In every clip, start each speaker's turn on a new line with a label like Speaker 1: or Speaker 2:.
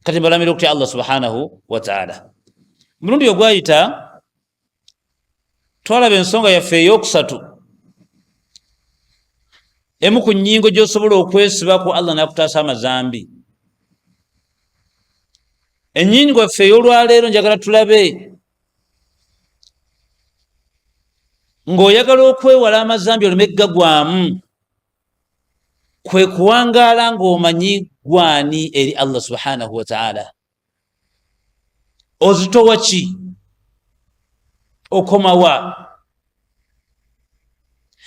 Speaker 1: Kati mbalamira okutya Allah subhanahu wataala. Mulundi ogwayita twalaba ensonga yaffe eyokusatu, emu ku nnyingo gy'osobola okwesibaku Allah n'akutaasa amazambi. Ennyingo yaffe ey'olwaleero njagala tulabe ng'oyagala okwewala amazambi oleme ggagwamu, kwe kuwangaala ng'omanyi gwani eri Allah subhanahu wataala. Ozitowa ki? Okomawa?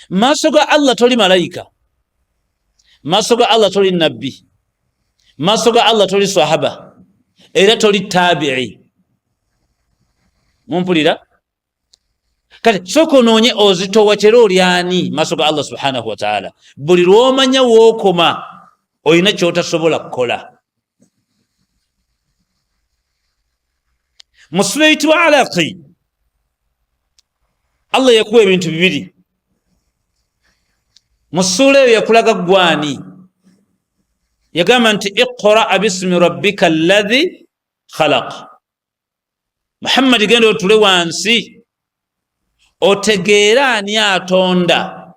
Speaker 1: Maaso ga Allah toli malayika, maaso ga Allah toli nabbi, maaso ga Allah toli sahaba, era toli tabi'i. Mumpulira? Kati sooka onoonye ozitowa kyera olyani maaso ga Allah subhanahu wataala. Buli lwomanya wookoma olina kyotasobola kukola. Mu sula eyitibwa Alaqi, Allah yakuwa ebintu bibiri mu ssuula eyo. Yakulaga gwani, yagamba nti iqraa bismi rabbika alladhi khalaq. Muhammadi, genda otule wansi otegeere ani atonda.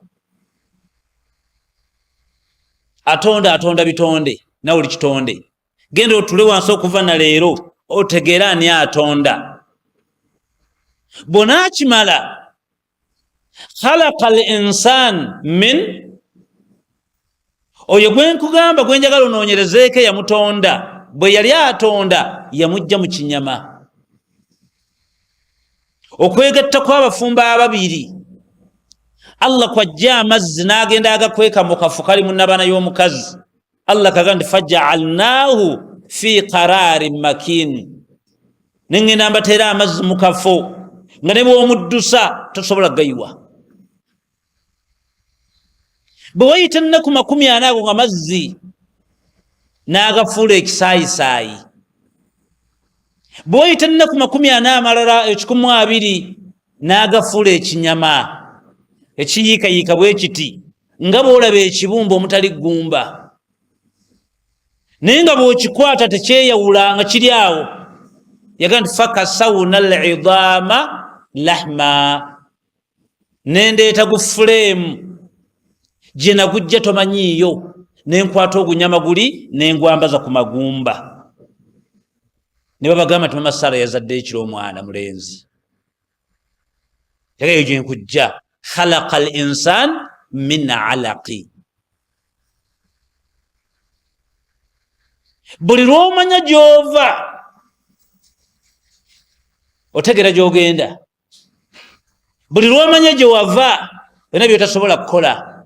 Speaker 1: Atonda atonda bitonde, nawe oli kitonde. Genda otule wansi okuva na leero otegeere ani atonda. Bw'onaakimala, khalaqa al insan min, oyo gwenkugamba gwenjagala onoonyerezeeko eyamutonda, bwe yali atonda yamujja mu kinyama. Okwegatta kw'abafumbo ababiri, Allah kwajja amazzi n'agenda agakweka mu kafu kali mu nabana y'omukazi. Allah kaga nti fajaalnahu fi qararin makin, nengenda mbateera amazzi mu kafo nga ne bwomuddusa tosobola kugayiwa. Bwe wayita ennaku 40 ago nga mazzi n'agafuula ekisaayisaayi. Bwe wayita ennaku 40 amalala 120 n'agafuula ekinyama ekiyiikayiika bwe kiti, nga bw'olaba ekibumba omutali ggumba, naye nga bw'okikwata tekyeyawula nga kiri awo. Yaga nti fakasawuna al-idama lahma, nendeeta gu fuleemu gye nagujja tomanyiiyo, nenkwata ogunyama guli nengwambaza ku magumba. Ne babagamba nti mama Sara yazadde ekiro omwana mulenzi. Yaga eyo gyenkujja, khalaqa al insan min alaqi. Buli lwomanya gyova otegera gyogenda, buli lwomanya gye wava byonna byotasobola kukola.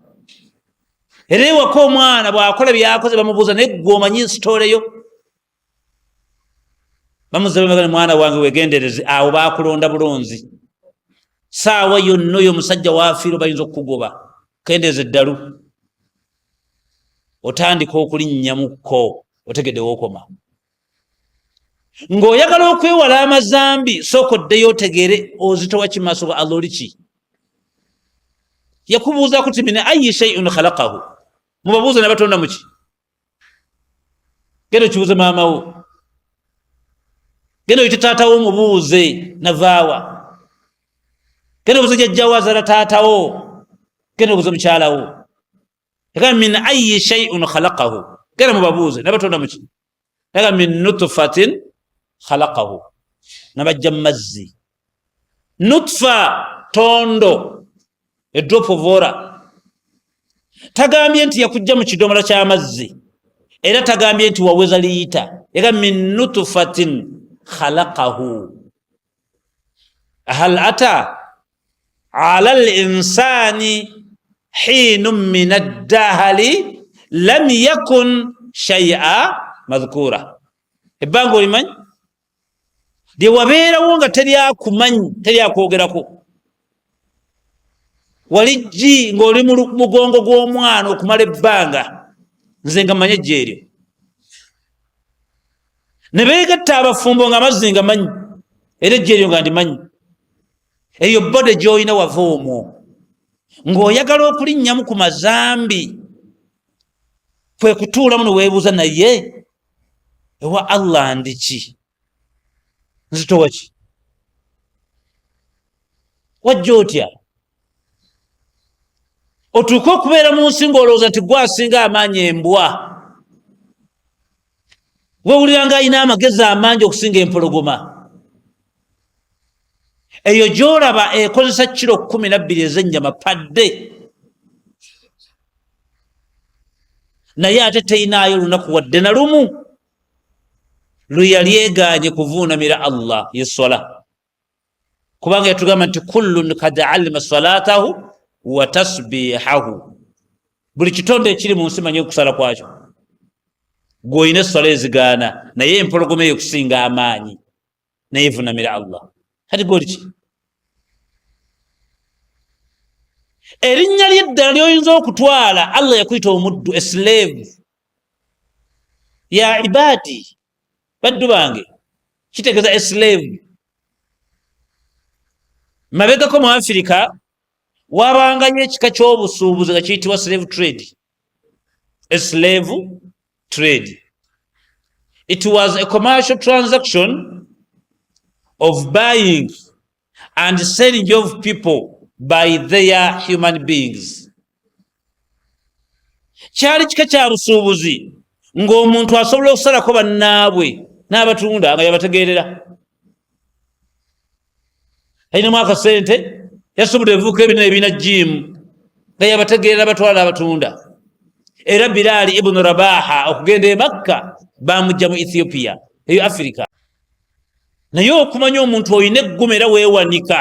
Speaker 1: Era ewaka omwana bwakola byakoze bamubuuza, naye gwe omanyi nsitooleyo? Bamuzabe, mwana wange wegendereze, awo bakulonda bulonzi, saawa yonna oyo omusajja wafiiro bayinza okukugoba, kendeeza eddalu. Otandika okulinnyamukko, otegedde wookoma. Ng'oyagala okwewala amazambi, sooka oddeyo otegeere ozitowa ki maaso ga Allah, oli ki. Yakubuuzaku ti min ayi shaiun khalaqahu, mubabuuze nabatonda muki. Genda okibuuze maama wo, genda oyite taata wo omubuuze navaawa, genda obuuze jajjawo azala taata wo, genda obuuze mukyala wo. Yaga min ayi shaiun khalaqahu, genda mubabuuze nabatonda muki. Yaga min nutfatin khalaqahu, nabajja mu mazzi. Nutfa tondo, a drop of water. Tagambye nti yakujja mu kidomola ky'amazzi, era tagambye nti waweza liyita. Yaga min nutfatin khalaqahu. Hal ata ala l insani hinu min addahali lam yakun shaia madhkura. Ebbanga olimanyi lyewabeerawo nga teryakumanyi, teryakwoogerako, wali jji ng'oli mu mugongo gw'omwana okumala ebbanga. Nze nga manye ejja eryo ne beegatta abafumbo nga amazzi nga manyi, era ejja eryo nga ndimanyi. Eyo bode gy'olina wava omwo ng'oyagala okulinnyamu ku mazambi, kwe kutuulamu ne weebuuza, naye Ewa Allah ndiki? Nzitowa ki? Wajja otya otuuke okubeera mu nsi ng'olowooza nti gwe asinga amaanyi embwa? Wewulira nga alina amagezi amangi okusinga empologoma eyo gy'olaba ekozesa kiro 12 ez'ennyama padde, naye ate teyinaayo lunaku wadde na lumu lwe yali egaanye kuvuunamira Allah yeswala, kubanga yatugamba nti kullun kad alima salatahu wa tasbihahu, buli kitonde ekiri mu nsi manyi okusala kwakyo. Gweolina esswala ezigaana, naye empologoma eyo kusinga amaanyi naye evunamira Allah. Kati gwoliki? Erinnya lyeddala lyoyinza okutwala, Allah yakuyita omuddu, eslave. Ya ibadi, baddu bange, kitegeeza eslave. Mabegako mu Afirika wabangayo ekika ky'obusuubuzi nga kiyitibwa slave trade. A slave trade, it was a commercial transaction of buying and selling of people by their human beings. Kyali kika kya busuubuzi ng'omuntu asobola okusalako bannaabwe n'abatunda nga yabategeerera, alinamu akasente, yasobodde ebivuka ebinene ebirina jiimu, nga yabategeerera, batwala abatunda. Era Bilaali Ibunu Rabaha okugenda e Makka bamujja mu Ethiopia, eyo Afirika. Naye okumanya omuntu olina egguma era weewanika,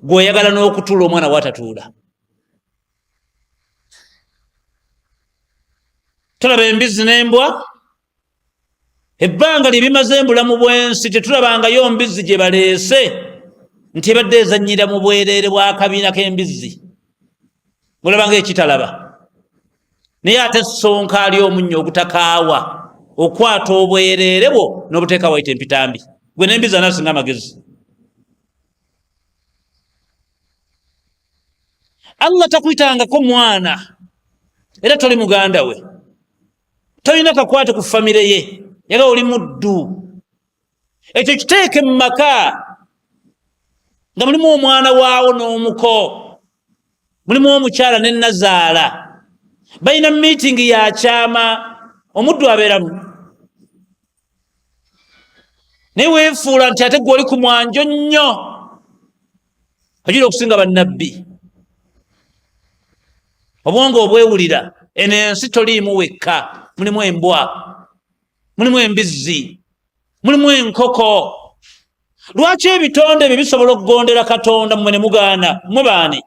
Speaker 1: gweoyagala n'okutuula omwana watatuula. Tulaba embizzi n'embwa ebbanga lye bimaze mbulamu bw'ensi, tetulabangayo mbizzi gye baleese nti ebadde ezannyira mu bwereere bw'akabiina k'embizzi. Mulaba nga ekitalaba, naye ate sonka ali omunnyo ogutakaawa, okwata obwereere bwo n'obuteeka wayita empitambi, gwe n'embizzi anasinga amagezi? Allah takuyitangako mwana, era toli muganda we, tolina kakwate ku famire ye, yaga oli muddu. Ekyo kiteeke mu maka nga mulimu omwana waawo n'omuko, mulimu omukyala ne nazaala, balina miitingi ya kyama, omuddu abeeramu. Naye weefuula nti ate gwe oli ku mwanjo nnyo ojira okusinga bannabbi, obwongo obwewulira. Eno ensi toliimu wekka, mulimu embwa, mulimu embizzi, mulimu enkoko. Lwaki ebitonde ebyo bisobola okugondera Katonda, mwe ne mugaana? Mwe baani?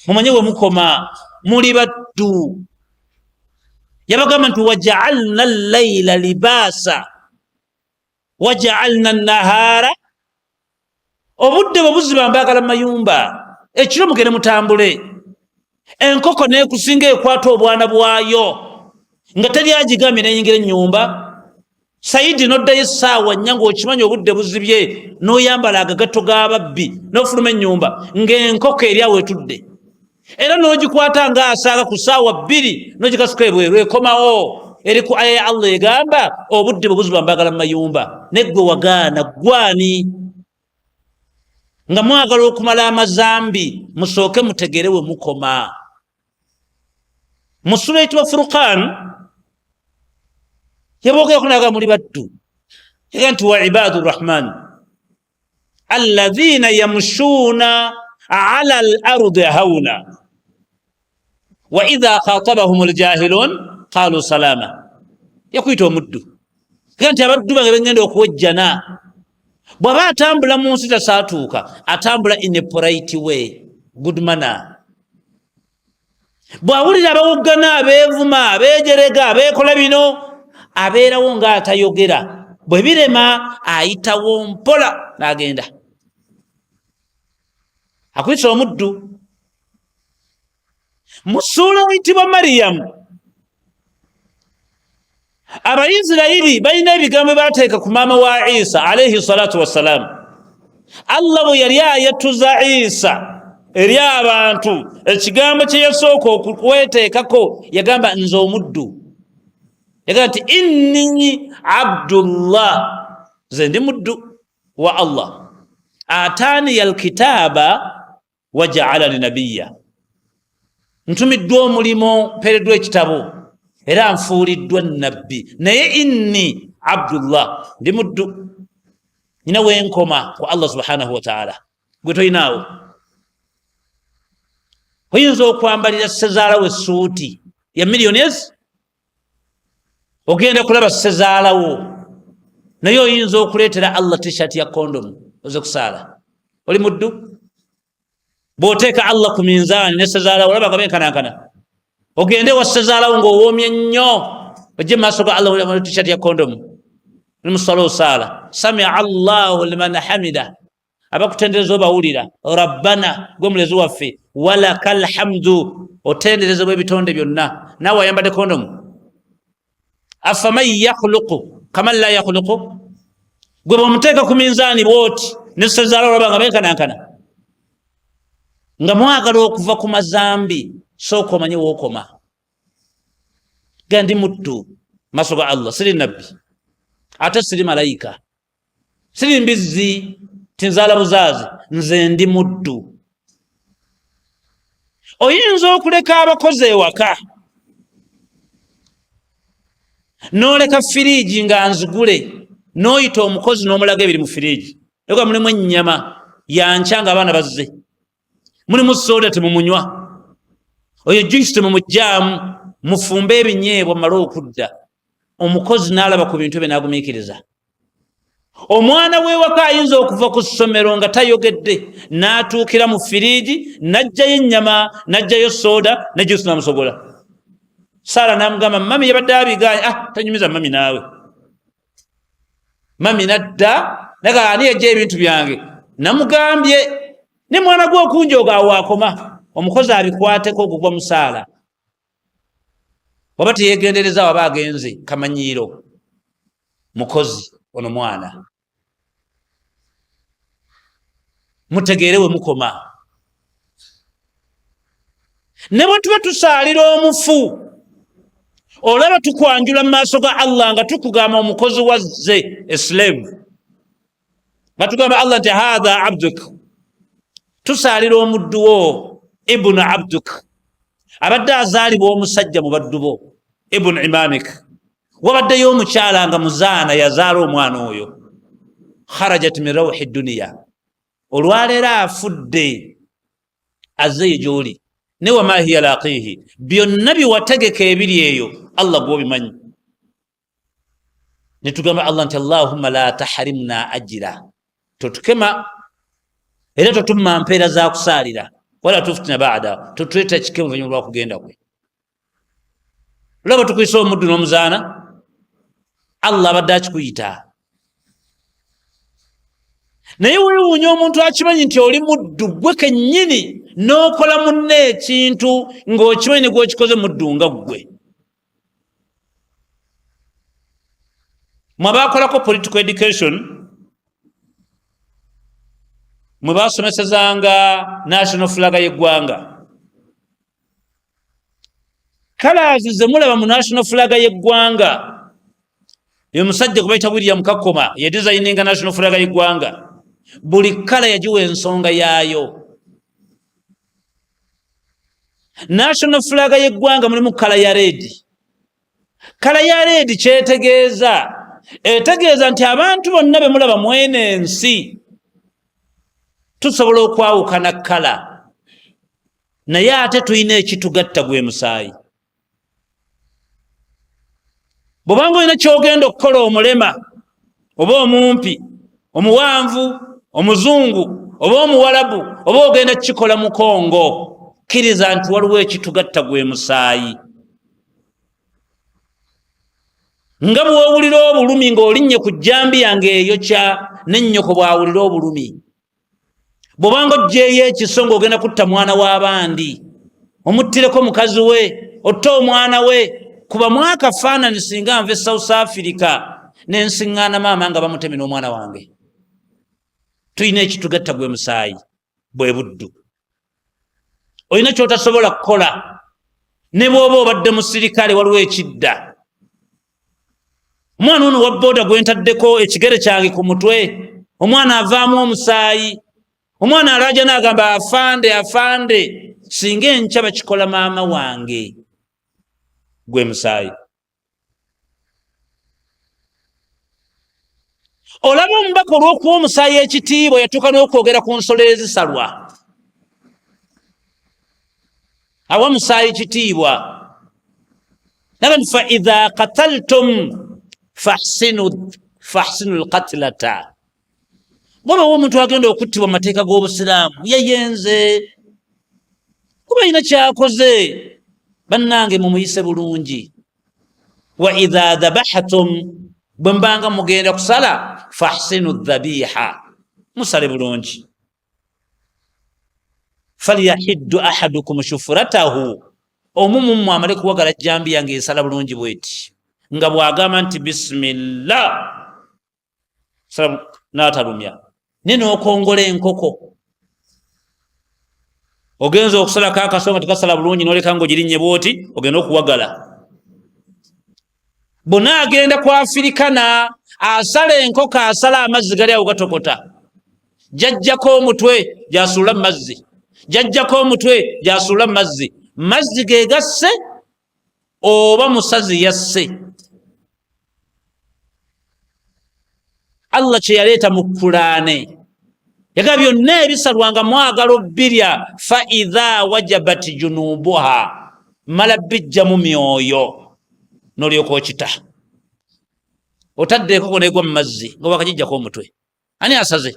Speaker 1: Mumanye we mukoma, muli baddu. Yabagamba nti wajaalna llaila libaasa wajaalna nahaara. Obudde bwe buziba mbaagala mu mayumba, ekiro mugende mutambule. Enkoko nekusinga ekwata obwana bwayo nga teri agigambye, neyingira ennyumba. Saidi, noddayo essaawa 4 ng'okimanyi obudde buzibye, n'oyambala agagatto g'ababbi n'ofuluma ennyumba ng'enkoko eri awo etudde, era n'ogikwata ng'asaaga ku ssaawa 2 n'ogikasuka ebweru, ekomawo eri ku aya ya Allah egamba obudde bwe buziba mbagala mu mayumba. Neggwe wagaana gwani nga mwagala okumala amazambi? Musooke mutegere we mukoma. Mu sura eyitibwa Furukan yabogerako naga muli baddu, yaga nti wa ibadu rrahman alladhina yamshuuna ala al ardi hauna wa idha khatabahum ljahilun qalu salama. Yakuyita omuddu, ga nti abaddu bange bengenda okuwejjana. Bw'aba atambula mu nsi tasaatuuka, atambula in a polite way, good manner. Bw'awulira abawoggana, abeevuma, abeejerega, abeekola bino, abeerawo ng'atayogera. Bwe birema ayitawo mpola n'agenda. Akuyisa omuddu. Mu ssuula eyitibwa Mariyamu, Abaisirairi balina ebigambo byateeka ku maama wa Isa alaihi salatu wassalaamu. Allah bwe yali ayatuza Isa eri abantu, ekigambo kye yasooka okweteekako yagamba nze omuddu. Yagamba nti inni Abdullah, nze ndi muddu wa Allah, ataniya alkitaaba wajaalani nabiya, ntumiddwa omulimu, mpeereddwa ekitabo era nfuuliddwa nabbi, naye inni Abdullah, ndi muddu, nyina wenkoma ku Allah subhanahu wataala. Gwe toyinaawo, oyinza okwambalira sezaalawo essuuti ya millionaires, ogenda kulaba sezaalawo, naye oyinza okuleetera Allah T-shirt ya kondomu oze kusaala. Oli muddu. Bw'oteeka Allah ku minzaani ne sezaalawo, olaba nga benkanankana. Ogende wa sezaalawo ng'owoomye nnyo, ojje maaso ga Allah T-shirt ya kondomu, oli musala osaala samia Allahu liman hamida, abakutendereza obawulira, rabbana, gwe mulezi waffe, walaka alhamdu, otenderezebwa ebitonde byonna, naawe ayambadde kondomu. Afaman yakhluqu kaman la yakhluqu, gwe bwomuteeka ku minzaani bwoti nesezaala, olaba nga benkanankana. Nga mwagala okuva ku mazambi, sooka omanye wookoma. Ga ndi muddu maaso ga Allah, siri nabbi ate siri malayika, siri mbizzi tinzaala buzaazi, nze ndi muddu. Oyinza okuleka abakozi ewaka n'oleka firiigi nga nzigule, n'oyita omukozi n'omulaga ebiri mu firiigi, ega mulimu ennyama yankya nga abaana bazze, mulimu soda temumunywa, oyo juice temumugyamu, mufumbe ebinyeebwa mumale okudda. Omukozi n'alaba ku bintu ebyo n'agumiikiriza. Omwana w'ewaka ayinza okuva ku ssomero nga tayogedde, n'atuukira mu firiigi, n'ajjayo ennyama, n'ajjayo soda ne juice, n'amusogola. Saara n'amugamba, mami yabadde abigaanye. Ah, tanyumiza mami naawe. Mami nadda naga, ani yajja ebintu byange? Namugambye ne mwana gwe okunjooga, awo akoma omukozi abikwateko okugwa musaala. Waba teyegendereza, waba agenze kamanyiiro mukozi ono mwana. Mutegeere we mukoma. Ne bwe tuba tusaalira omufu, olaba tukwanjula mu maaso ga Allah nga tukugamba omukozi wazze, eslave, nga tugamba Allah nti hatha abduk, tusaalira omuddu wo, ibunu abduk, abadde azaalibwa omusajja mu baddu bo, ibunu imamik, wabaddeyo omukyala nga muzaana yazaala omwana oyo, kharajat min rawhi duniya, olwaleero afudde azzeyo gyoli, ne wama hiya laqihi, byonna byewategeka ebiri eyo Allah gwobimanyi. Netugamba Allah nti allahumma la taharimna ajira, totukema era totumma mpeera zakusaalira, wala tuftina bada, totuleeta kike oluvannyuma lwakugenda kwe. Olaba tukuyisa omuddu n'omuzaana, Allah abadde akikuyita, naye weewuunya omuntu akimanyi nti oli muddu gwe kennyini, n'okola munne ekintu ng'okimanyi ne gwokikoze muddu nga ggwe. Mwe abakolako political education, mwe basomesezanga national flag y'eggwanga, kalaazi ze mulaba mu national flag y'eggwanga, omusajja gwe bayita William Kakoma yadesigninga national flag y'eggwanga. Buli kala yagiwa ensonga yaayo. National flag y'eggwanga mulimu kala ya red. Kala ya red kyetegeeza, etegeeza nti abantu bonna be mulaba mwene ensi tusobola okwawukana kala, naye ate tulina ekitugatta, gwe musaayi. Bw'obanga olina kyogenda okukola, omulema oba omumpi, omuwanvu, omuzungu oba omuwalabu, oba ogenda kukikola mukongo, kkiriza nti waliwo ekitugatta, gwe musaayi. Nga bw'owulira obulumi ng'olinnye ku jjambiya ng'eyokya, n'ennyoko bw'awulira obulumi. Bw'obanga oggyeyo ekiso ng'ogenda kutta mwana w'abandi, omuttireko mukazi we, otte omwana we, kuba mwakafaanani. Singa nva e South Africa nensiŋŋaana maama nga bamuteme n'omwana wange, tulina ekitugatta, gwe musaayi, bwe buddu. Olina kyotasobola kukola ne bw'oba obadde musirikale, waliwo ekidda. Omwana ono wa boda gwentaddeko ekigere kyange ku mutwe, omwana avaamu omusaayi, omwana alaja n'agamba afande, afande, singa enkya bakikola maama wange, gwe musaayi. Olaba omubaka olw'okuwa omusaayi ekitiibwa yatuuka n'okwogera ku nsolo ezisalwa. Awa musaayi kitiibwa. Naga nti fa idha kataltum fahsinu lkatlata. Bwobawo omuntu agenda okuttibwa mu mateeka g'Obusiraamu yeyenze kuba alina kyakoze, bannange mumuyise bulungi. Wa idha dhabahtum, bwe mubanga mugenda kusala, fahsinu dhabiha, musale bulungi. Falyahiddu ahadukum shufuratahu, omu mummwe amale kuwagala jambiya ng'esala bulungi bweti, nga bw'agamba nti bisimillah n'atalumya, naye n'okongola enkoko ogenza okusalako akaso nga tekasala bulungi, n'oleka ng'ogirinnye bwoti ogenda okuwagala. Bona agenda ku Afirikana asala enkoko, asala amazzi gali awo gatokota, jajjako omutwe gyasuula mu mazzi, jajjako omutwe gyasuula mu mazzi, mazzi ge gasse oba musazi yasse. Allah kye yaleeta mu Kulaane yaga byonna ebisalwa nga mwagala obbirya, fa idha wajabat junubuha, mala bijja mu myoyo nolyoka okita. Otadde enkoko negwa mu mazzi nga wakagijjako omutwe, ani asaze?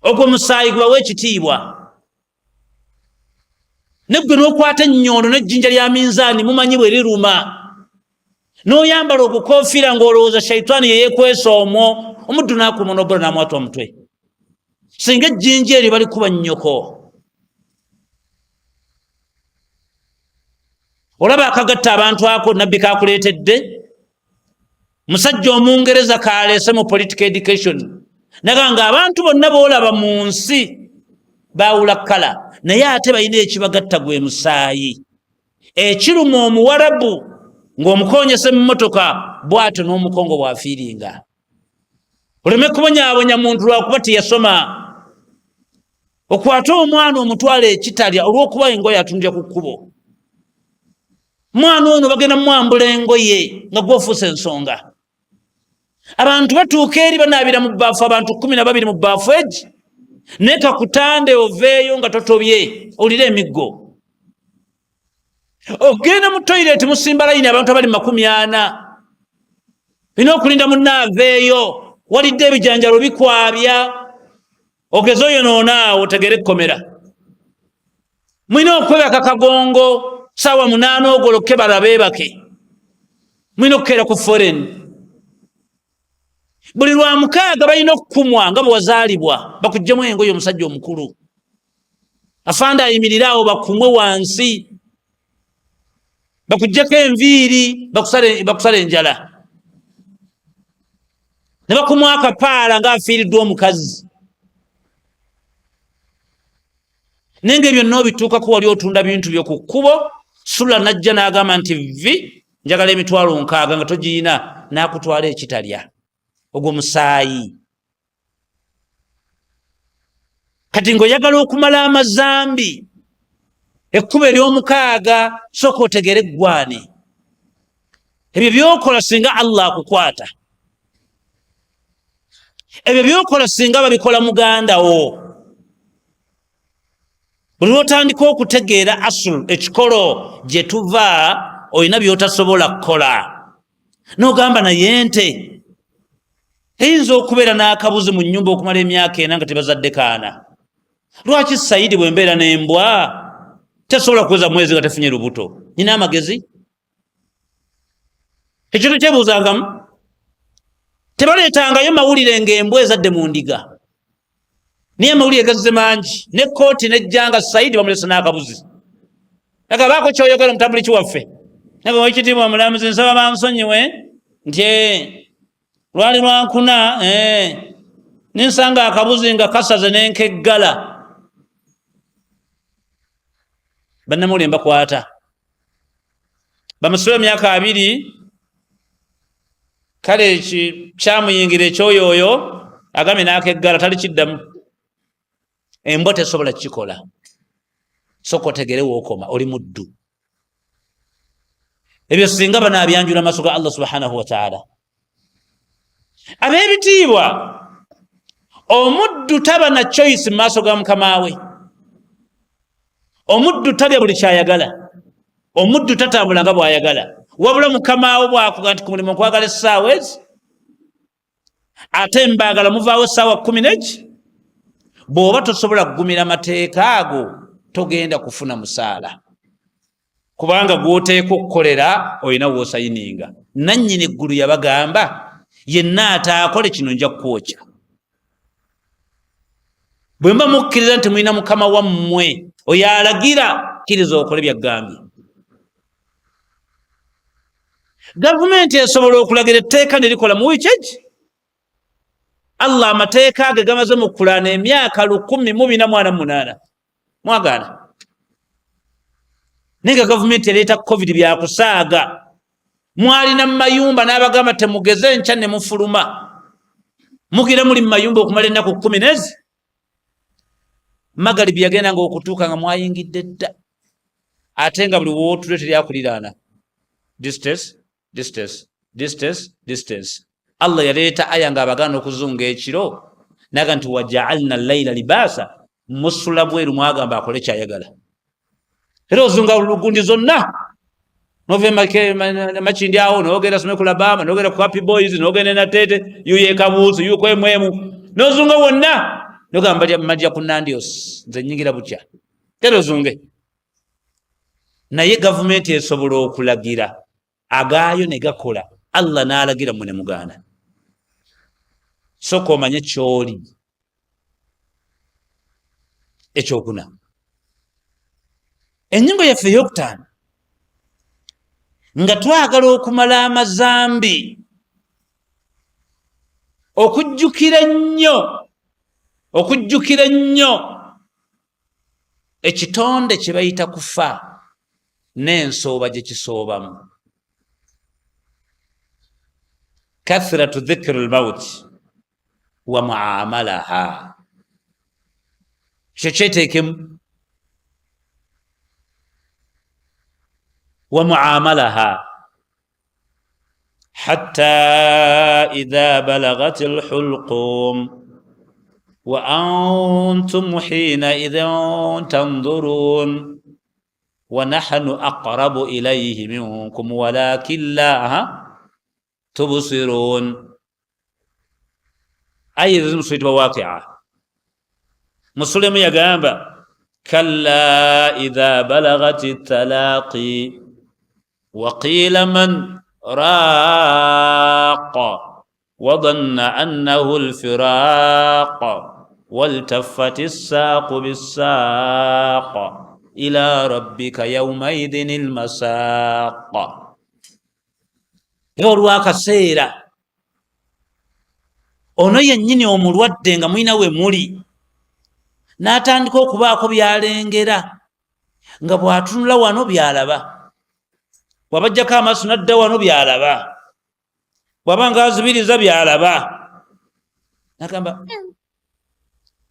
Speaker 1: Ogwo musaayi gubawa ekitiibwa. Neggwe n'okwata ennyondo n'ejjinja lya minzaani, mumanyi bwe liruma, n'oyambala obukofiira ng'olowooza shaitaani yeyekwesa omwo, omuddu n'akuuma n'obola n'amwata omutwe. Singa ejjinja eryo balikuba nnyoko. Olaba akagatta abantu ako nabbi kakuleetedde musajja omungereza kaleese mu political education, naga nga abantu bonna boolaba mu nsi baawula kkala, naye ate balina ekibagatta, gwe musaayi. Ekiruma omuwarabu ng'omukonyesa emmotoka bw'atyo n'omukongo bw'afiiringa. Oleme kubonyabonya muntu lwakuba teyasoma. Okwate omwana omutwala ekitalya olw'okuba engoye atundira ku kkubo, mwana ono bagenda mwambula engoye nga gwofuusa ensonga. Abantu batuuka eri banaabira mu bbaafu, abantu 12 mu bbaafu egi, naye kakutande oveeyo nga totobye, owulire emiggo. Ogenda mu toyireti musimba layini, abantu abali 40, olina okulinda munaaveeyo, walidde ebijanjalo bikwabya, ogeze oyonoonaawo otegere ekkomera. Mulina okwebaka kagongo saawa 8 ogoloke balabeebake, mulina okukeera ku foreign. Buli lwa mukaaga balina okukumwa nga bwe wazaalibwa, bakuggyemu engoye. Omusajja omukulu afande ayimirire awo bakumwe wansi, bakuggyeko enviiri, bakusale enjala, ne bakumwa akapaala ng'afiiriddwa omukazi. Naye nga byonna obituukako wali otunda bintu byo ku kkubo, sula najja n'agamba nti vi njagala emitwalo 60 nga togiyina, n'akutwala ekitalya ogwo musaayi. Kati ng'oyagala okumala amazambi, ekkubo ery'omukaaga, sooka otegere eggwani ebyo byokola singa Allah akukwata, ebyo byokola singa babikola muganda wo. Buli lwotandika okutegeera asul ekikolo gye tuva, olina byotasobola kukola, n'ogamba naye nte eyinza okubeera n'akabuzi mu nnyumba okumala emyaka 4 nga tebazadde kaana. Lwaki Saidi bwe mbeera n'embwa tesobola kuweza mwezi nga tefunye lubuto? Nyina amagezi ekyo tekyebuuzangamu. Tebaleetangayo mawulire ng'embwa ezadde mu ndiga, naye amawulire gazze mangi ne kooti nejjanga Saidi bamulese n'akabuzi. Agabaako kyoyogera omutambuliki waffe naga wekitiibwa omulamuzi, nsaba bansonyiwe nti lwali lwankuna ninsanga akabuzi nga kasaze nenkeggala. Bannamawulire mbakwata bamusibe emyaka 20. Kale kyamuyingira ekyoyooyo, agambye n'akeggala tali kiddamu. Embwa tesobola kukikola. Soka otegere wookoma, oli muddu. Ebyo singa banabyanjula maaso ga Allah subhanahu wataala. Ab'ebitiibwa, omuddu taba na choice mu maaso ga mukama we. Omuddu talya buli kyayagala, omuddu tatambula nga bwayagala, wabula mukama we bwakuga nti ku mulimu nkwagala essaawa ezi, ate mbaagala muvaawo essaawa 10 neki. Bw'oba tosobola kugumira mateeka ago, togenda kufuna musaala, kubanga gwoteeka okukolera olina woosayininga. Nannyini eggulu yabagamba, yenna ataakole kino nja kukwokya. Bwe mba mukkiriza nti mulina mukama wammwe oyo alagira, kkiriza okole byaggambye. Gavumenti esobola okulagira etteeka ne likola mu wiiki egi. Allah amateeka ge gamaze mu kulaana emyaka 1448, mwagaana. Naye nga gavumenti ereeta covid, byakusaaga. Mwalina mu mayumba n'abagamba temugeze enkya ne mufuluma, mugira muli mu mayumba okumala ennaku 10 nezi. Magalibi yagenda nga okutuuka nga mwayingidde dda, ate nga buli wootule teryakuliraana, distance, distance, distance, distance. Allah yaleeta aya nga abagaana okuzunga ekiro, naga nti wajaalna laila libaasa. Musula bweru, mwagamba akole kyayagala, era ozunga lugundi zonna, nova Makindi awo nogenda some kulabama, nogenda ku Happy Boys, nogenda Nateete, yuyekabuusi yukwemwemu, nozunga wonna, nogamba majja ku Nandios, nze nyingira butya, era ozunge. Naye gavumenti esobola okulagira agaayo ne gakola, Allah n'alagira mwe ne mugaana. Soka omanye kyoli. Ekyokuna, ennyingo yaffe eyokutaano, nga twagala okumala amazambi, okujjukira ennyo, okujjukira ennyo ekitonde kye bayita kufa n'ensooba gye kisoobamu, kathratu dhikru lmauti wa muamalaha. Ekyo kyeteekemu, wa muamalaha hatta idha balagat lhulqum wa antum hina idhin tandhurun wa nahnu aqrabu ilayhi minkum walakin la tubsirun. Aya ezo zimusuyitibwa waqia. Musulemu yagamba kalla idha balagat talaqi waqila man raq wadanna annahu lfiraq waltaffat ssaaqu bissaaq ila rabbika yaumaidhin lmasaq. Era olwakaseera ono yennyini omulwadde nga mulina we muli, n'atandika okubaako byalengera, nga bw'atunula wano byalaba, bw'abajjako amaaso n'adda wano byalaba, bw'aba nga azibiriza byalaba. Nagamba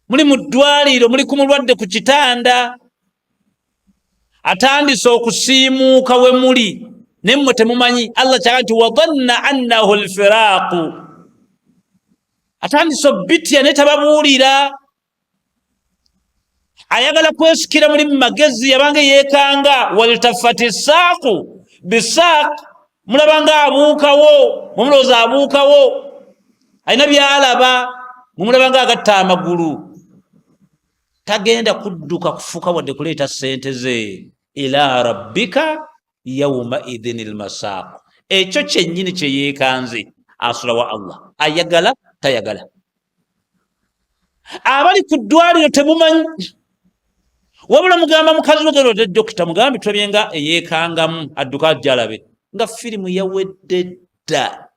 Speaker 1: muli mu ddwaliiro, muli ku mulwadde ku kitanda, atandise okusiimuuka we muli, naye mmwe temumanyi. Allah kyaga nti wadanna annahu lfiraaqu, atandise obitya naye tababuulira, ayagala kwesikira muli mu magezi, yabanga yeekanga. Waltafati saaku bisaaq, mulabanga abuukawo, mumulowooza abuukawo, alina byalaba, mumulabanga agatta amagulu, tagenda kudduka kufuka wadde kuleeta ssente ze. Ila rabbika yauma idhin lmasaaq, ekyo kyennyini kyeyeekanze asula wa Allah, ayagala tayagala. Abali ku ddwaliro temumanyi, wabula mugamba mukazi wegero te dokita mugambe tulabye nga eyeekangamu, adduka ajja alabe nga firimu yawedde dda.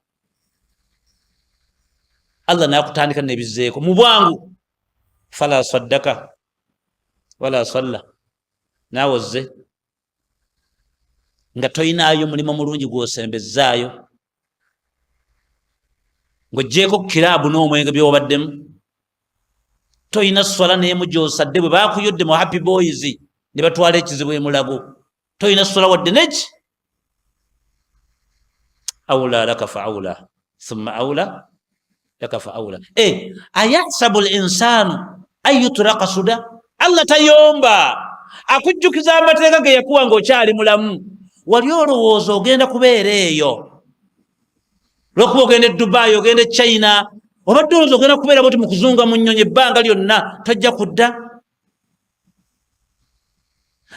Speaker 1: Allah nakutandika nebizeeko mu bwangu, fala saddaka wala salla, naawe ozze nga toyinaayo mulimu mulungi gwosembezaayo. Ng'oggyeeko kiraabu n'omwenge by'obaddemu, toyina swala n'emu gy'osadde. Bwe baakuyodde mu Happy Boys ne batwala ekizibu emulago, toyina swala wadde neki. Aula laka fa aula thumma aula laka fa aula. E ayahsabu linsaanu an yutraka suda. Allah tayomba, akujjukiza amateeka ge yakuwa ng'okyali mulamu. Wali olowooza ogenda kubeera eyo lwokuba ogenda e Dubai, ogenda e China, obadde olowooza ogenda kubeera bwoti mu kuzunga mu nnyonyi ebbanga lyonna, tojja kudda.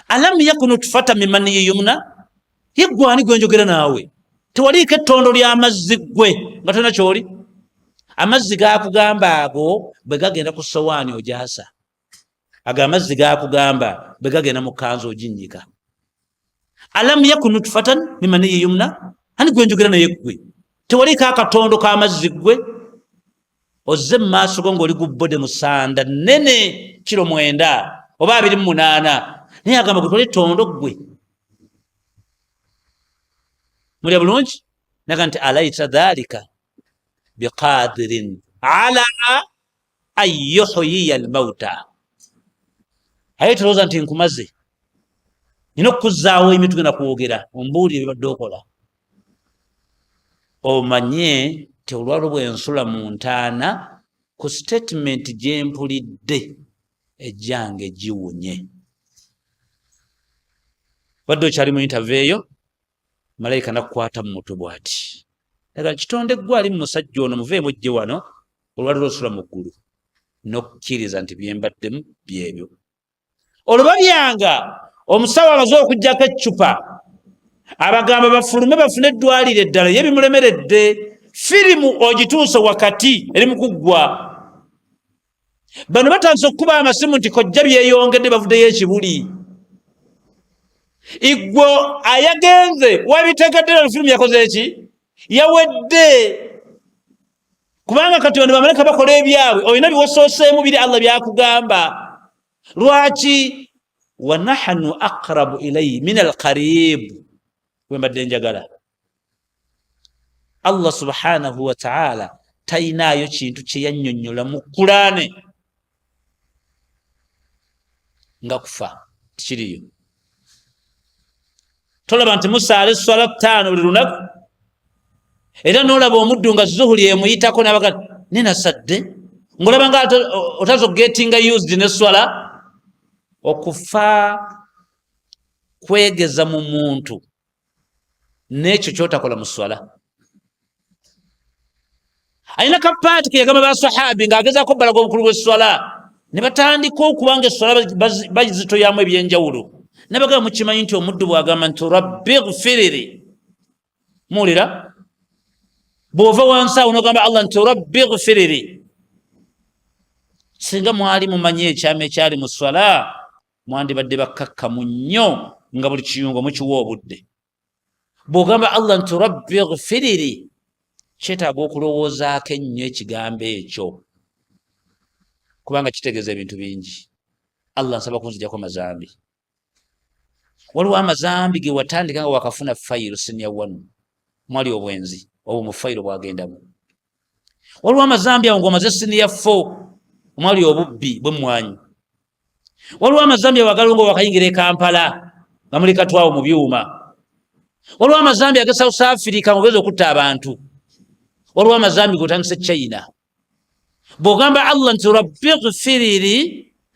Speaker 1: Alam yakunu tufata mimaniyi yumna. Ye gwani gwenjogera naawe? Tewaliiko ettondo ly'amazzi ggwe nga tolina kyoli. Amazzi gakugamba ago bwe gagenda ku sowaani ogyasa, ago amazzi gakugamba bwe gagenda mu kanzu oginnyika. Alam yaku nutfatan mimaniyi yumna. Ani gwenjogera naye ggwe? Tewaliiko akatondo k'amazzi ggwe ozze mu maaso go ng'oli gubbode musanda nnene kiro 90 oba 28, naye agamba gwe twali tondo ggwe mulya bulungi. Naga nti alaisa dhalika biqadirin ala an yuhyiya almauta. Aye tolowooza nti nkumaze, nina okukuzzaawo emi. Tugenda kwogera, ombuulire byebadde okola, omanye nti olwalo bwensula mu ntaana ku statement gyempulidde ejjange giwunye. Badde okyali mu interview eyo, malayika nakukwata mu mutwe bwati, aga kitonde gwe ali mu musajja ono, muveemu ojje wano. Olwaliro osula mu ggulu n'okukkiriza nti byembaddemu byebyo. Olwo babyanga omusawo amaze okugyako eccupa, abagamba bafulume bafune eddwaliro eddala, ye bimulemeredde. Firimu ogituuse wakati eri mu kuggwa, bano batandise okukuba amasimu nti kojja byeyongedde, bavuddeyo ekibuli. Igwo ayagenze wabitegedde na firimu yakoze eki yawedde, kubanga kati bano bamaleka bakola ebyabwe. Olina biwosooseemu biri Allah byakugamba. Lwaki wanahanu aqrabu ilaihi min alqarib? Wembadde njagala Allah subhanahu wataala talinaayo kintu kyeyannyonnyola mu Kulaane nga kufa, tikiriyo. Tolaba nti musaala esswala 5 buli lunaku, era nolaba omuddu nga zuhuli emuyitako nabaga nenasadde, ngaolaba nga otaza okugetinga used neswala. Okufa kwegeza mu muntu n'ekyo kyotakola mu swala. Alina kapaati keyagamba basahabi ng'agezaako balaga obukulu bw'esswala, ne batandika okuba nga esswala bazitoyamu ebyenjawulo. Nabagamba, mukimanyi nti omuddu bw'agamba nti rabbi gfiriri, muwulira bw'ova wansi awo n'ogamba Allah nti rabbi gfiriri, singa mwali mumanyi ekyama ekyali mu swala, mwandibadde bakkakkamu nnyo nga buli kiyungo mukiwa obudde. Bw'ogamba Allah nti rabbi gfiriri, kyetaaga okulowoozaako ennyo ekigambo ekyo, kubanga kitegeeza ebintu bingi. Allah, nsaba kunzijako mazambi. Waliwo amazambi ge watandika nga wakafuna fayiro senior one, mwali obwenzi obwo mu fayiro bwagendamu. Waliwo amazambi awo ngaomaze senior four, omwali obubbi bwemmwanyi. Waliwo amazambi awo agaliwo nga wakayingira e Kampala nga muli katwawo mu byuma. Waliwo amazambi age South Africa nga ogeza okutta abantu. Waliwo amazambi gotandise China. Bw'ogamba Allah nti rabbi gfiriri,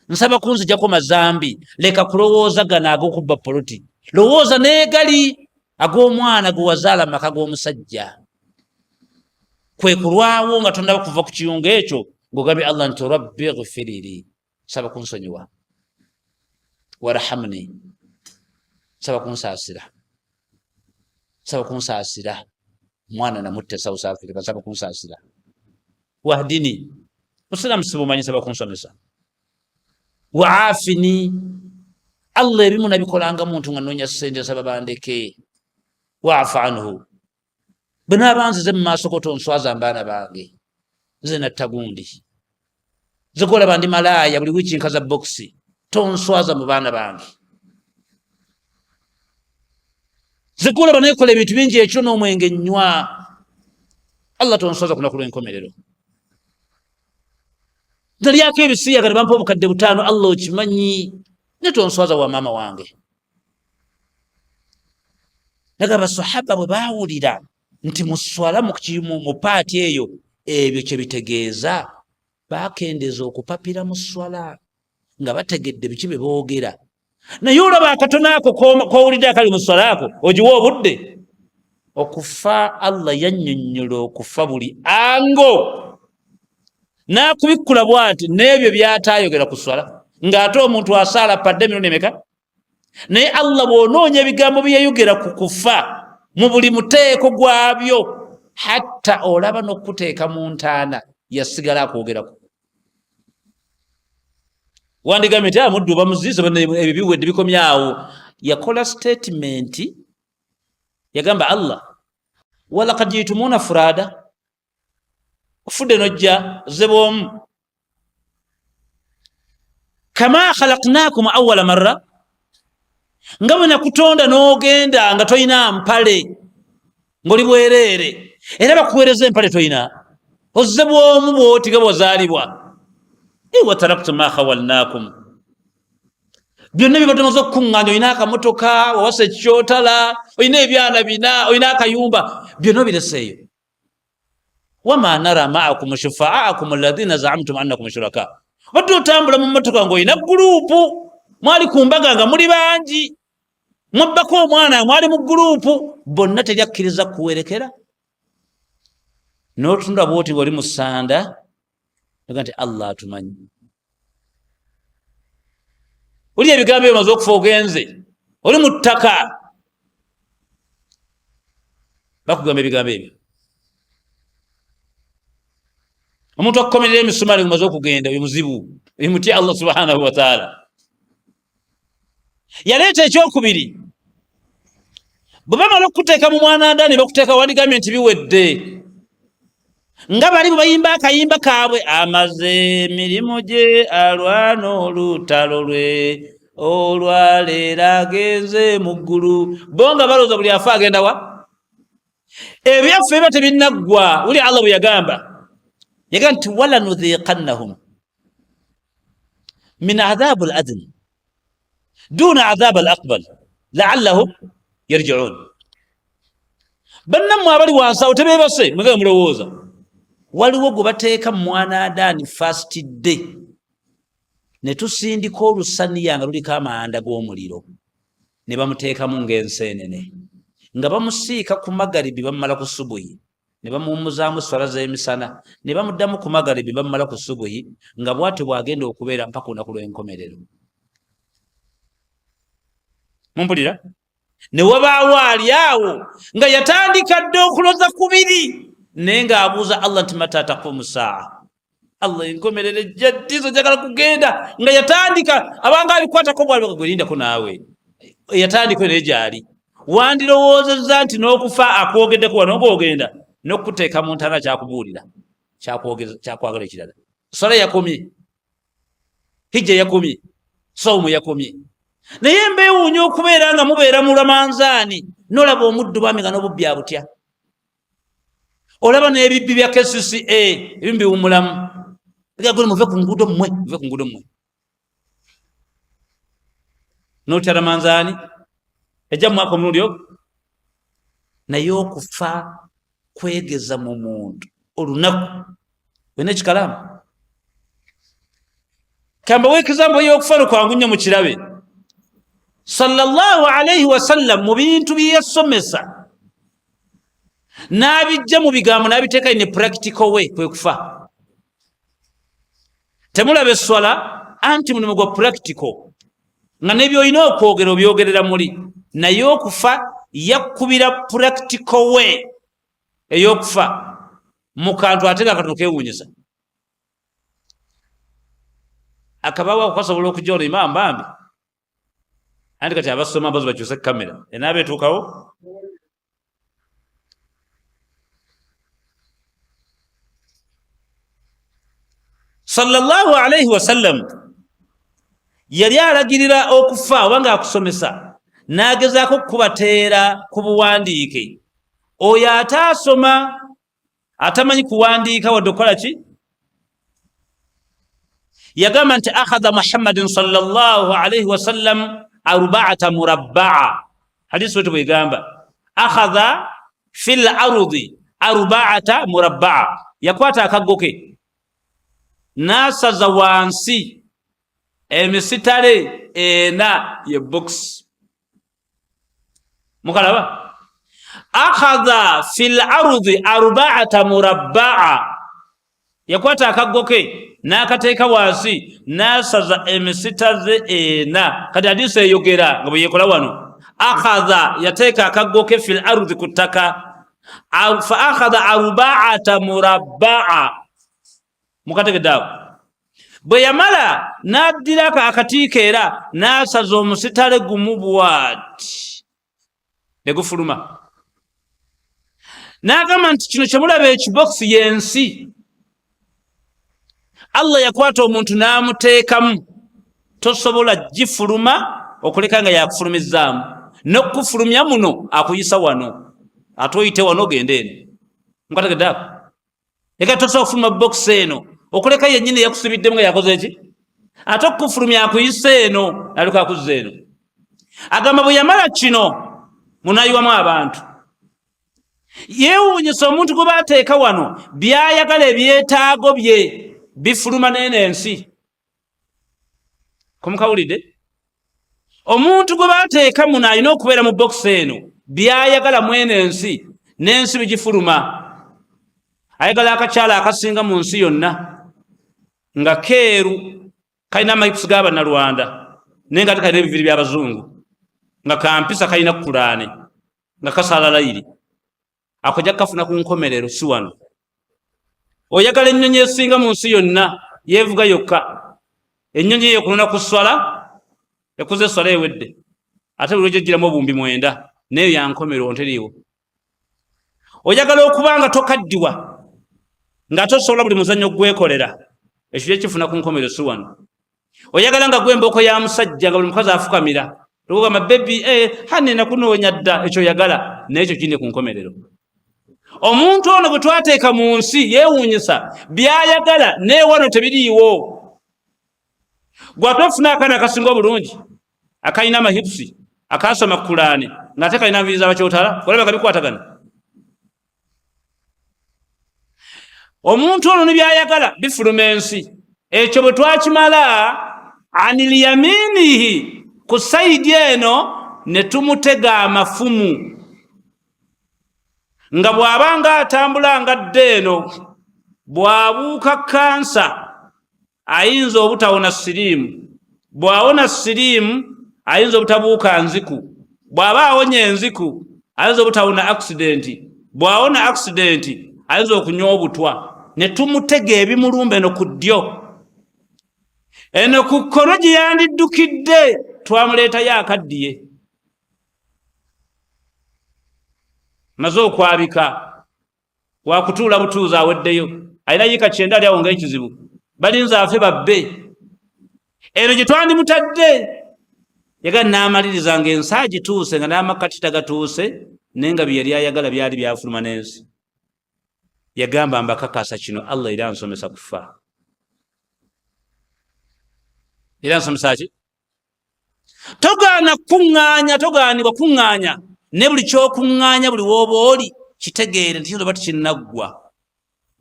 Speaker 1: nsaba kunzijako mazambi, leka kulowooza gano ag'okubba poloti, lowooza n'egali ag'omwana gwe wazaala mu maka g'omusajja. Kwe kulwawo nga tonnaba kuva ku kiyungo ekyo ng'ogambye Allah nti rabbi gfiriri, nsaba kunsonyiwa, warhamni, nsaba kunsaasira, nsaba kunsaasira, mwana namutta e South Africa, nsaba kunsaasira, wahdini, musiraamu sibumanyi, nsaba kunsomesa, waafini, Allah ebimu nabikolanga muntu nga nonya sente, nsaba bandeke, waafu anhu, bwe naaba nzize mu maaso ko tonswaza mbaana bange, nze natta gundi, nze kolaba ndi malaaya, buli wiiki nkaza bokisi, tonswaza mu baana bange, nze kulaba nekola ebintu bingi ekiro n'omwenge nnywa. Allah tonswaza kunaku lw'enkomerero. Nalyako ebisiyaga ne bampa obukadde 5, Allah okimanyi, ne tonswaza wa maama wange. Naga abasahaba bwe baawulira nti mu swala mu paati eyo ebyo kye bitegeeza, bakendeeza okupapira mu swala nga bategedde biki bye boogera. Naye olaba akatono ako k'owulidde akali mu swala ako ogiwa obudde. Okufa Allah yannyonnyola okufa buli ango n'akubikkula bw'ati n'ebyo by'ataayogera ku swala, ng'ate omuntu asaala padde emirundi emeka. Naye Allah bw'onoonya ebigambo bye yayogera ku kufa mu buli muteeko gwabyo, hatta olaba n'okukuteeka mu ntaana yasigala akwogerako. Wandigambye nti muddu bamuziise ebyo biwedde bikomyawo. Yakola statement, yagamba Allah walaqad jitumuna furada, ofudde nojja ozze bw'omu, kama khalaqnakum awwala marra, nga bwe nakutonda n'ogenda nga tolina mpale ng'oli bwereere, era bakuweereza empale tolina, ozze bw'omu bw'oti nga bw'ozaalibwa. Wa taraktum ma khawalnakum, byonna bye batomaze okukuŋŋaanya, olina akamotoka, wawasa ekyotala, olina ebyana 4, olina akayumba, byonna obireseeyo. Wama nara maakum shufaakum alladhina zaamtum annakum shuraka, obadde otambula mu mmotoka ng'olina gurupu, mwali ku mbaga nga muli bangi, mwabbako omwana mwali mu gurupu, bonna teryakkiriza kuwerekera, n'otunula bw'oti ng'oli mu ssanda, oga nti Allah atumanyi. Oli ebigambo ebyo omaze okufa ogenze, oli mu ttaka, bakugamba ebigambo ebyo. Omuntu akukomerera emisumaali ngomaze okugenda, oyo muzibu, oyo mutya Allah subhanahu wa taala. Yaleeta ekyokubiri, bwe bamala okukuteeka mu mwana nda ne bakuteeka, wandigambye nti biwedde, nga bali bwe bayimba akayimba kaabwe, amaze emirimu gye alwana olutalo lwe olwaleero agenze mu ggulu. Bo nga balowooza buli afa agenda wa? Ebyaffe biba tebinnaggwa. Wuli Allah bwe yagamba, yagamba nti wala nudhiqannahum min adhabu al adna duna adhab al aqbal la'allahum yarji'un. Bannammwe abali wansi awo tebeebase, mwega mulowooza waliwo gwe bateeka mu mwana adaani first day ne tusindika olusaniya nga luliko amanda g'omuliro ne bamuteekamu ng'enseenene, nga bamusiika ku magaribi bamumala ku subuhi, ne bamuwummuzaamu swala z'emisana ne bamuddamu ku magaribi bamumala ku subuhi, nga bw'atyo bw'agenda okubeera mpaka olunaku lw'enkomerero. Mumpulira? Ne wabaawo ali awo nga yatandika dda okuloza kubiri, naye ng'abuuza Allah nti mata taqumu saa, Allah enkomerero ejja ddi, nze njagala kugenda. Nga yatandika abanga abikwatako bwali gwerindako naawe yatandika naye gyali. Wandirowoozezza nti n'okufa akwogeddeko wano ng'ogenda n'okukuteeka mu ntaana kyakubuulira kyakwagala ekirala. Swala yakomye, hijja yakomye, sawumu yakomye. Naye mbeewuunya okubeera nga mubeera mu Ramanzaani n'olaba omuddu bambi nga n'obubbi abutya, olaba n'ebibbi bya KCCA ebimu biwumulamu, gagole muve ku nguudo mmwe, muve ku nguudo mmwe. N'otya Ramanzaani ejja mu mwaka omulundi ogwo. Naye okufa kwegeza mu muntu olunaku olina ekikalaamu. Kamba w'ekizambo y'okufa lukwangu nnyo mu kirabe. Sallallahu alaihi wasallam mu bintu bye yasomesa n'abijja mu bigambo n'abiteeka in a practical way kwe kufa. Temulaba esswala anti mulimu gwa practical nga n'ebyolina okwogera obyogerera muli, naye okufa yakubira practical way ey'okufa mu kantu ate nga katono keewuunyisa. Akabaawo ako kasobola okujja ono imaamu bambi, anti kati abasoma mbazi bakyuse kamera enaaba etuukawo. Sallallahu alaihi wasallam yali alagirira okufa oba ng'akusomesa n'agezaako okukubateera ku buwandiike. Oyo ate asoma Atamanyi kuwandiika wadde okukola ki, yagamba nti akhadha Muhammadin sallallahu alaihi wasallam arbaata murabbaa. Hadisi wetu bwegamba akhadha fi l ardi arbaata murabbaa, yakwata akaggo ke n'asaza wansi emisitale ena ye bokisi. Mukalaba akhadha fi l ardi arbaata murabbaa, yakwata akaggo ke n'akateeka wansi n'asaza emisitaze ena. Kati hadisi eyogera nga bwe yekola wano, akhadha, yateeka akaggo ke, fi l ardi, ku ttaka, fa akhadha arbaata murabbaa. Mukategedde awo? Bwe yamala n'addirako akatiiko era n'asaza omusitale gumu bwati ne gufuluma, n'agamba nti kino kyemulaba ekibokisi y'ensi. Allah yakwata omuntu n'amuteekamu, tosobola gifuluma okuleka nga yakufulumizzaamu, n'okukufulumya muno akuyisa wano, ate oyite wano ogende eno. Mukategedde ako? Eka tosobola kufuluma bokisi eno okuleka yennyini yakusibiddemu nga yakoze ki, ate okukufulumya akuyisa eno nalyoka akuzza eno. Agamba bwe yamala kino munayiwamu abantu. Yeewuunyisa omuntu gwe bateeka wano, byayagala ebyetaago bye bifuluma neeno ensi. Kumukawulidde? Omuntu gwe bateeka muno alina okubeera mu bokisi eno, byayagala mweno ensi n'ensi bigifuluma. Ayagala akakyala akasinga mu nsi yonna nga keeru, kalina amahipusi g'Abannalwanda, naye nga ate kalina ebiviri by'abazungu, nga kampisa, kalina kulaane, nga kasala layiri. Ako ojja kukafuna ku nkomerero, si wano. Oyagala ennyonyi esinga mu nsi yonna, yeevuga yokka, ennyonyi eyo ekunona ku swala, ekuza eswala ewedde, ate buli lwejjojjiramu obuwumbi 9, nayo yankomerero nteriiwo. Oyagala okuba nga tokaddiwa, nga tosobola buli muzannyo gwekolera, ekyo kyekifuna ku nkomerero, si wano. Oyagala nga gwe embooko ya musajja, nga buli mukazi afukamira okugamba bebi, eh, hane nakunoonya dda, ekyo oyagala, naye ekyo kine ku nkomerero. Omuntu ono bwe twateeka mu nsi yeewuunyisa, byayagala neewano tebiriiwo. Gwate ofuna akaana akasinga obulungi akalina amahipusi, akasoma kulaane, ng'ate kalina nviiri z'abakyotala, olaba nga bikwatagana. Omuntu ono ne byayagala bifuluma ensi. Ekyo bwe twakimala, anilyaminihi, ku sayidi eno ne tumutega amafumu, nga bw'aba nga atambula nga dda eno, bw'abuuka kansa ayinza obutawona siriimu, bw'awona siriimu ayinza obutabuuka nziku, bw'aba awonya enziku ayinza obutawona akisidenti, bw'awona akisidenti ayinza okunywa obutwa. Ne tumutega ebimulumba eno ku ddyo, eno ku kkono gye yandiddukidde twamuleetayo akaddiye, maze okwabika, wakutuula butuuzi, aweddeyo, alina yiika 90, ali awo ngaekizibu balinze afe babbe. Eno gye twandimutadde yaga n'amaliriza nga ensi agituuse, nga n'amakkati tagatuuse, naye nga bye yali ayagala byali byafuluma n'ensi. Yagamba, mbakakasa kino, Allah era nsomesa kufa, era nsomesa ki? Togaana kukuŋŋaanya, togaanibwa kuŋŋaanya, ne buli kyokuŋŋaanya, buli wooba oli kitegeere nti kiyinza oba tekinnaggwa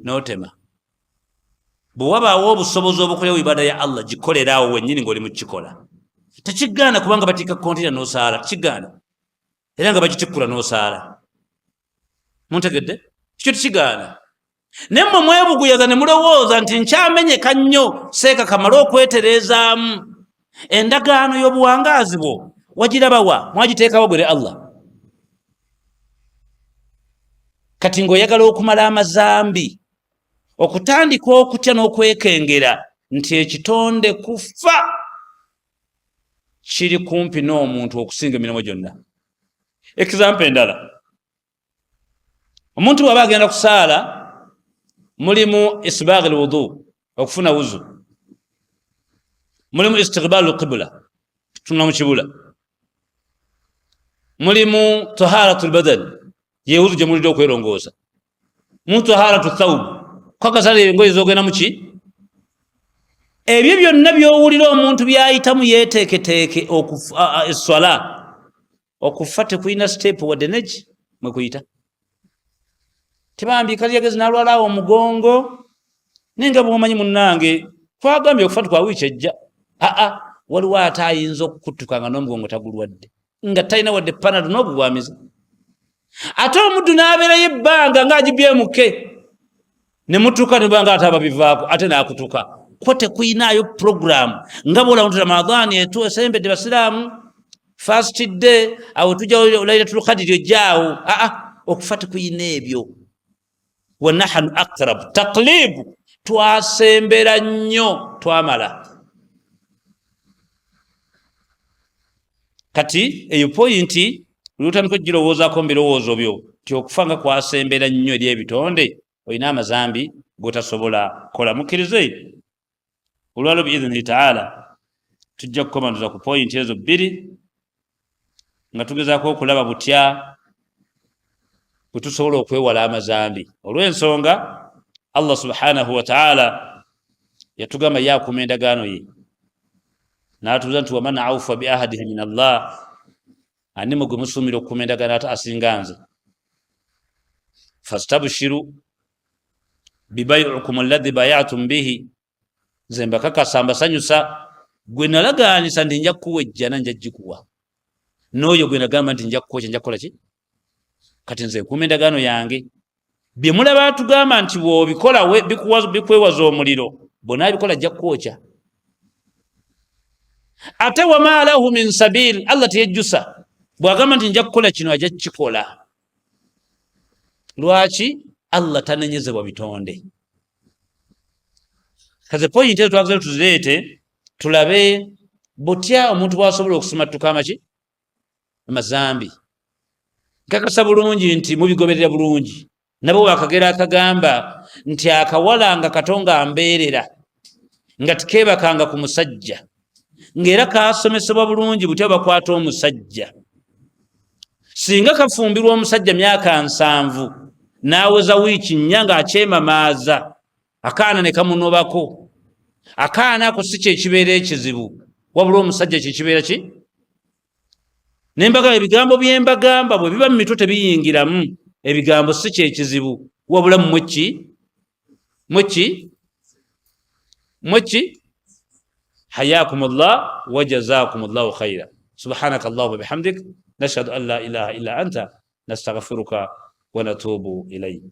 Speaker 1: n'otema. Bwe wabaawo obusobozi obukolewo ibada ya Allah, gikolera awo wennyini ng'oli mu kukikola. Tekigaana kubanga batiika konteyina n'osaala, tekigaana, era nga bagitikkula n'osaala. Muntegedde? Kikyo tekigaana. Naye mmwe mwebuguyaza ne mulowooza nti nkyamenyeka nnyo, seeka kamale okwetereezaamu. Endagaano y'obuwangaazi bwo wagirabawa? Mwagiteekawo gwere Allah. Kati ng'oyagala okumala amazambi, okutandika okutya n'okwekengera nti ekitonde kufa kiri kumpi n'omuntu okusinga emirimu gyonna. Example endala, omuntu bw'aba agenda kusaala, mulimu isbaaghi lwudu, okufuna wuzu, mulimu istiqbaalu lqibula, tunula mu kibula, mulimu taharatu lbadan, yewuzu gye mulidde okwerongoosa. Mu taharatu thawb, kakasala engoye zogenda muki. Ebyo byonna byowulira omuntu byayitamu yeteeketeeke eswala. Okufa tekulina step wadde neki mwekuyita. Tebambi kalyagezi nalwalaawo omugongo, naye nga bwomanyi munnange twagambye okufa tukwa wiiki ejja. Aa, waliwo ate ayinza okukuttuka nga n'omugongo tagulwadde, nga talina wadde panado n'obugwamiza, ate omuddu n'abeerayo ebbanga ng'agibyemuke ne mutuuka nebanga ate ababivaako ate n'akutuka. Ko tekuyinaayo puroguramu nga bwola nti Ramadaani etu esembedde, basiraamu first day awo tujja Lailatul Qadiri ojjaawo. Aa, okufa tekuyina ebyo. Wa nahanu aqrab taqlibu, twasembera nnyo, twamala. Kati eyo poyinti lutandika okugirowoozaako mu birowoozo byo nti okufa nga kwasembera nnyo eri ebitonde, olina amazambi gotasobola kukola. Mukkirize olwalo biidhinihi taala tujja kukomanduza ku poyinti ezo bbiri nga tugezaako okulaba butya bwe tusobola okwewala amazambi, olw'ensonga Allah subhanahu wataala yatugamba ye akuuma endagaano ye, n'atubuuza nti waman aufa biahadihi min Allah, ani mwe gwe musuumira okukuuma endagaano ate asinga nze? Fastabshiru bibayukum alladhi bayatum bihi, nze mbakakasa mbasanyusa, gwe nalagaanisa nti nja kukuwa ejjana nja gikuwa, n'oyo gwe nagamba nti nja kukwokya nja kukola ki? Kati nze nkuuma endagaano yange. Bye mulaba atugamba nti bw'obikola bikwewaza omuliro, bw'onaabikola ajja kukwokya. Ate wama lahu min sabil, Allah teyejjusa bw'agamba nti nja kukola kino ajja kukikola. Lwaki Allah tanenyezebwa bitonde? Kaze poyinti ezo twagala tuzireete tulabe butya omuntu bwasobola okusimattuka amaki amazambi. Nkakasa bulungi nti mubigoberera bulungi. Nabo wakagera akagamba nti akawala nga kato nga mbeerera nga tikeebakanga ku musajja, ng'era kasomesebwa bulungi butya bakwata omusajja. Singa kafumbirwa omusajja myaka 70 n'aweza wiiki 4 ng'akyemamaaza, akaana ne kamunobako, akaana ako si kyekibeera ekizibu, wabula omusajja kyekibeera ki. Nembagamba ebigambo byembagamba bwe biba mu mitwe tebiyingiramu. Ebigambo si kyekizibu, wabula mmwe ki, mmwe ki, mmwe ki. Hayakum llah wa jazakum llahu khaira. Subhanaka allahuma bihamdik, nashhadu an la ilaha illa anta, nastaghfiruka wa natubu ilaik.